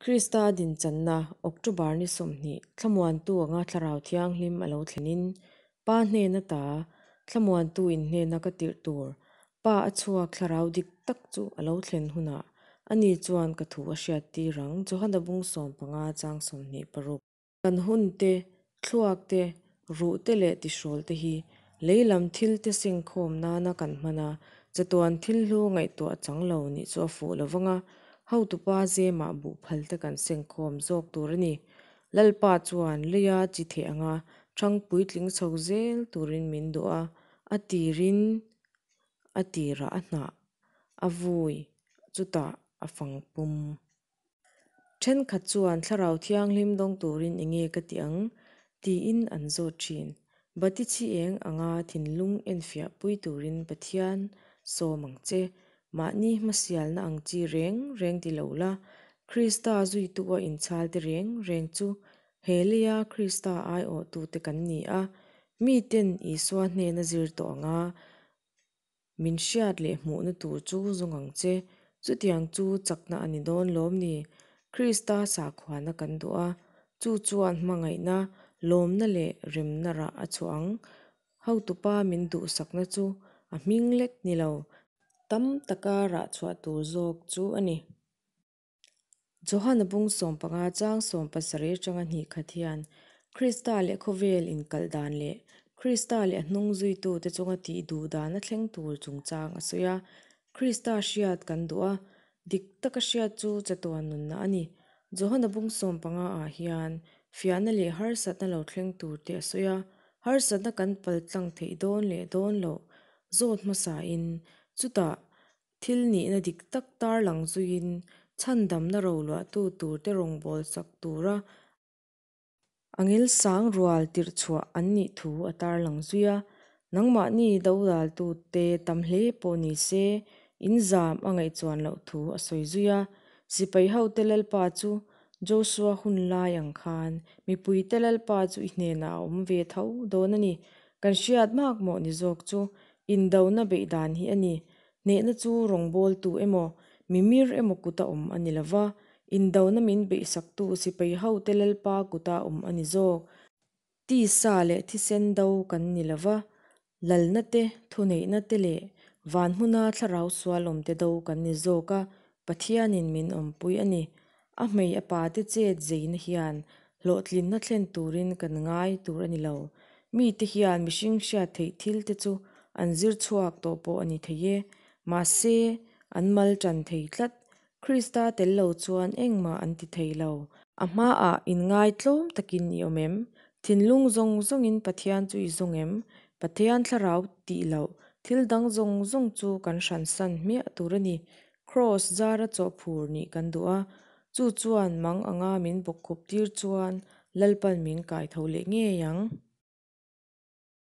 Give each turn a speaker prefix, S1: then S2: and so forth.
S1: Krista dinchanna, October ni 20, Thlamuantu anga Thlarau Thianghlim a lo thlenin, Pa hnen ata Thlamuantu in hnena ka tirh tur, Pa a chhuak Thlarau dik tak chu a lo thlen hunah ani chuan ka thu a hriattir ang, Johana bung 15 chang 26. Kan hun te, thluak te, ruh te leh tihrawl te hi lei lam thil te sengkhawm nana kan hman a, chatuan thil hlu ngaihtuah chang lo nih chu a fuh lo vang a, hotupa zemah buhphal te kan sengkhawm zawk tur a ni. Lalpa chuan leia chi theh anga ṭhang puitling chho zel turin min duh a, a tirin a tirah a hnah a vui, chutah a fang pum. Thenkhat chuan Thlarau Thianghlim dawng turin enge ka tih ang? tiin an zawt thin. Bati chhi eng anga thinlung enfiah pui turin Pathian sawm ang che. Mahni hmasialna ang chi reng reng ti lo la, Krista zuitu-a inchhalte reng reng chu he leia Krista aiawhtute kan ni a, miten Isua hnena zir tawh anga Min hriat leh hmuhna tur chu zawng ang che. Chutiang chu chakna a ni dawn lawm ni? Krista sakhuana kan duh a, chu chuan hmangaihna, lawmna leh remna rah a chhuah ang. Hotupa min duhsakna chu a hming lek ni lo, tam taka rah chhuah tur zawk chu a ni. Johana bung 15 chang 17 atanga hnih khat hian Krista leh khawvel inkalh dan leh Krista leh a hnung zuitute chunga tih duh dan a thleng tur chungchang a sawi a. Krista hriat kan duh a, dik taka hriat chu chatuan nunna a ni. Johana bung 15 ah hian fiahna leh harsatna lo thleng tur te a sawi a, harsatna kan paltlang theih dawn leh dawn loh zawt hmasain chutah Thil nihna dik tak tarlang zuiin chhandamna roluahtu turte rawngbawlsak tura a ngilsang rual tirhchhuah an nih thu a tarlang zui a. Nangmahni dodaltute tam hle pawh ni se, in zam a ngaihchuan loh thu a sawi zui a. Sipai hote Lalpa chu Josua hun lai ang khan mipuite Lalpa chu i hnenah a awm ve tho dawn a ni. Kan hriat makmawh ni zawk chu indona beih dan hi a ni. Hnehna chu rawngbawltu emaw, mimir emaw kuta awm a ni lo va, indona min beihsaktu sipai hote Lalpa kuta awm a ni zawk. Tisa leh thisen do kan ni lo va, lalna te, thuneihna te leh van hmuna thlarau sual awmte do kan ni zawk a, Pathianin min awmpui a ni. A hmei a pate chet zeina hian hlawhtlinna thlen turin kan ngai tur a ni lo. Mite hian mihring hriat theih thil te chu an zir chhuak tawh pawh a ni thei e. Mahse, an mal tan thei tlat. Krista tel lo chuan engmah an ti thei lo. A hmaah inngaitlawm takin i awm em? Thinlung zawng zawngin Pathian chu i zawng em? Pathian thlarau tih loh thil dang zawng zawng chu kan hransan hmiah tur a ni. Kraws zara chawhphur nih kan duh a, chu chuan mang anga min bawkkhup tir chuan Lalpan min kai tho leh ngei ang.